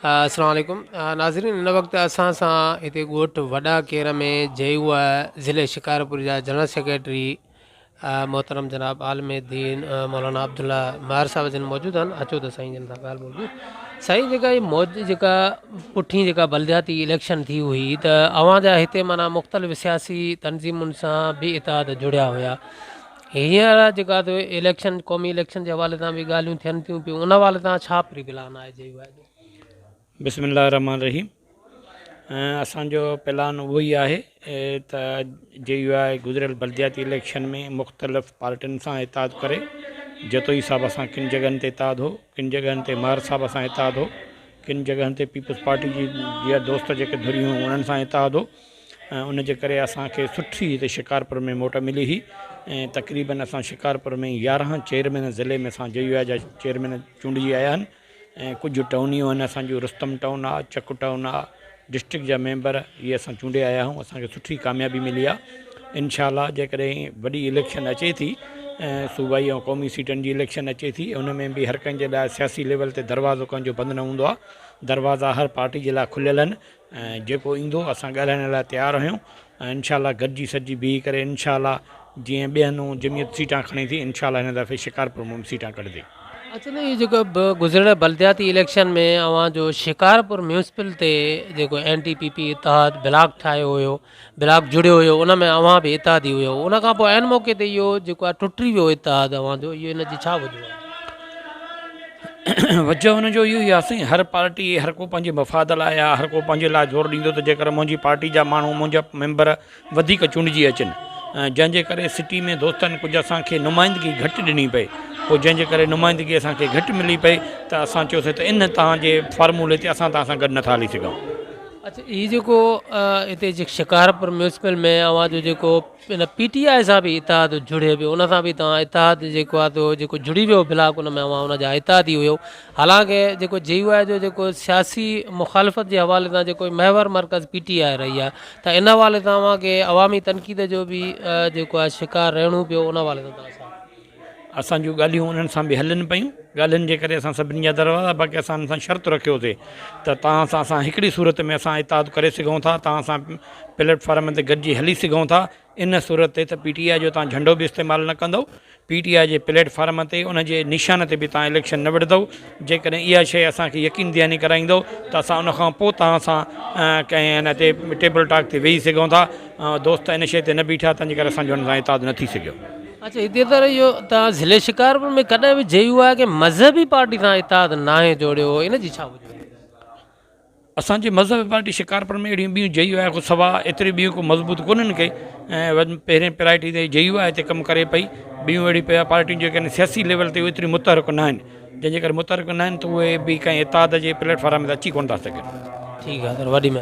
السلام عليڪم ناظرين هن وقت اسان سان هتي ڳوٺ وڏا ڪير ۾ جي يو آء ضلعي شڪارپور جا جنرل سيڪريٽري محترم جناب عالم دين مولانا عبدالله مهر صاحب جن موجود آهن اچو ته سائين جن سان ڳالهه ٻولهه ڪيون سائين جيڪا هي موج جيڪا پٺين جيڪا بلدياتي اليڪشن ٿي هئي ته اوهان جا هتي معنيٰ مختلف سياسي تنظيمن سان به اتحاد جڙيا هيا هينئر جيڪا اليڪشن قومي اليڪشن جي حوالي سان به ڳالهيون ٿين ٿيون پيون ان حوالي سان ڇا پري پلان آهي جي يو آء جو؟ بسم الله الرحمٰن الرحيم اسان جو پلان اهو ئي آهي ته جي يو آء گذريل بلدياتي اليڪشن ۾ مختلف پارٽين سان اتحاد ڪري جتوئي صاحب سان ڪن جڳهن تي اتحاد هو ڪن جڳهن تي مهر صاحب سان اتحاد هو ڪن جڳهن تي پيپلز پارٽي جي جا دوست جيڪي ڌريون هيون انهن سان اتحاد هو ۽ ان جي ڪري اسان کي سٺي هتي شڪارپور ۾ موٽ ملي هئي ۽ تقريبن اسان شڪارپور ۾ 11 چيئرمين ضلعي ۾ اسان جي يو آء جا چيئرمين چونڊجي آيا آهن ۽ ڪجهه ٽائونيون آهن اسان جون رستم ٽائون آ چڪ ٽائون آ ڊسٽرڪٽ جا ميمبر اهي اسان چونڊي آيا آهيون اسان کي سٺي ڪاميابي ملي آ انشاء الله جيڪڏهن وڏي اليڪشن اچي ٿي ۽ صوبائي ۽ قومي سيٽن جي اليڪشن اچي ٿي ان ۾ به هر ڪنهن جي لاء سياسي ليول تي دروازو ڪنهن جو بند نه هوندو آ دروازا هر پارٽي جي لاء کليل آهن ۽ جيڪو ايندو اسان ڳالهائڻ لاء تيار آهيون ۽ انشاء الله گڏجي سڏجي بيهي ڪري انشاء الله جيئن ٻين جمعيت سيٽان کڻي ٿي انشاء الله هن دفعي شڪارپور مان به سيٽان ڪڍندي. اچ نه اهو جيڪو گذريل بلدياتي اليڪشن ۾ اوهان جو شڪارپور ميونسپل تي جيڪو اين ٽي پي پي اتحاد بلاڪ ٺاهيو هيو بلاڪ جڙيو هيو ان ۾ اوهان به اتحادي هيو ان کان پوء عين موقعي تي اهو جيڪو آهي ٽٽي ويو اتحاد اوهان جو اهو ان جي ڇا وجهه آهي؟ وجهه ان جو اهو ئي آهي سائين هر پارٽي هر ڪو پنهنجي مفاد لاء آهي هر ڪو پنهنجي لاء زور ڏيندو ته جيڪر منهنجي پارٽي جا ماڻهو منهنجا ميمبر وڌيڪ چونڊجي اچن جنهن جي ڪري سٽي ۾ دوستن ڪجهه اسان کي نمائندگي گهٽ ڏني پئي پوء جنهن جي ڪري نمائندگي اسان کي گهٽ ملي پئي ته اسان چيوسي ته ان توهان جي فارمولي تي اسان توهان سان گڏ نٿا هلي سگهون. اڇا هي جيڪو هتي شڪارپور ميونسپل ۾ اوهان جو جيڪو ان پي ٽي آء سان به اتحاد جڙي پيو ان سان به توهان اتحاد جيڪو آهي سو جيڪو جڙي ويو بلاڪ ان ۾ اوهان ان جا اتحادي هيو حالانڪه جيڪو جي يو آء جو جيڪو سياسي مخالفت جي حوالي سان جيڪو محور مرڪز پي ٽي آء رهي آهي ته ان حوالي سان اوهان کي عوامي تنقيد جو به جيڪو آهي شڪار رهڻو پيو ان حوالي سان توهان ڇا اسان جون ڳالهيون انهن سان به هلن پيون، ڳالهين جي ڪري اسان سڀني جا دروازا باقي اسان انهن سان شرط رکيوسي ته توهان سان اسان هڪڙي صورت ۾ اسان اتحاد ڪري سگهون ٿا، توهان سان پليٽ فارم تي گڏجي هلي سگهون ٿا، ان صورت تي ته پي ٽي آء جو توهان جهنڊو به استعمال نه ڪندؤ، پي ٽي آء جي پليٽ فارم تي ان جي نشان تي به توهان اليڪشن نه وڙهندؤ، جيڪڏهن اها شيء اسان کي يقين دهاني ڪرائيندؤ ته اسان ان کان پوء توهان سان ڪنهن ان تي ٽيبل ٽاڪ تي ويهي سگهون ٿا، دوست ان شيء تي نه بيٺا تنهن جي ڪري اسان جو انهن سان اتحاد نه ٿي سگهيو. اڇا هتي ته اهو توهان ضلعي شڪارپور ۾ ڪڏهن به جي يو آء کي مذهبي پارٽي سان اتحاد ناهي جوڙيو ان جي ڇا وجهه آهي؟ اسان جي مذهبي پارٽي شڪارپور ۾ اهڙيون ٻيون جي يو آء کان سوا ايتريون ٻيون ڪو مضبوط ڪونهن ڪي ۽ پهرين پرائرٽي تي جي يو آء تي ڪم ڪري پئي ٻيون اهڙيون پيا پارٽيون جيڪي آهن سياسي ليول تي ايتريون متحرڪ نه آهن جنهن جي ڪري متحرڪ نه آهن ته اهي به ڪنهن اتحاد جي پليٽ فارم تي اچي ڪونه ٿا سگهن. ٺيڪ آهي سر وڏي مهرباني.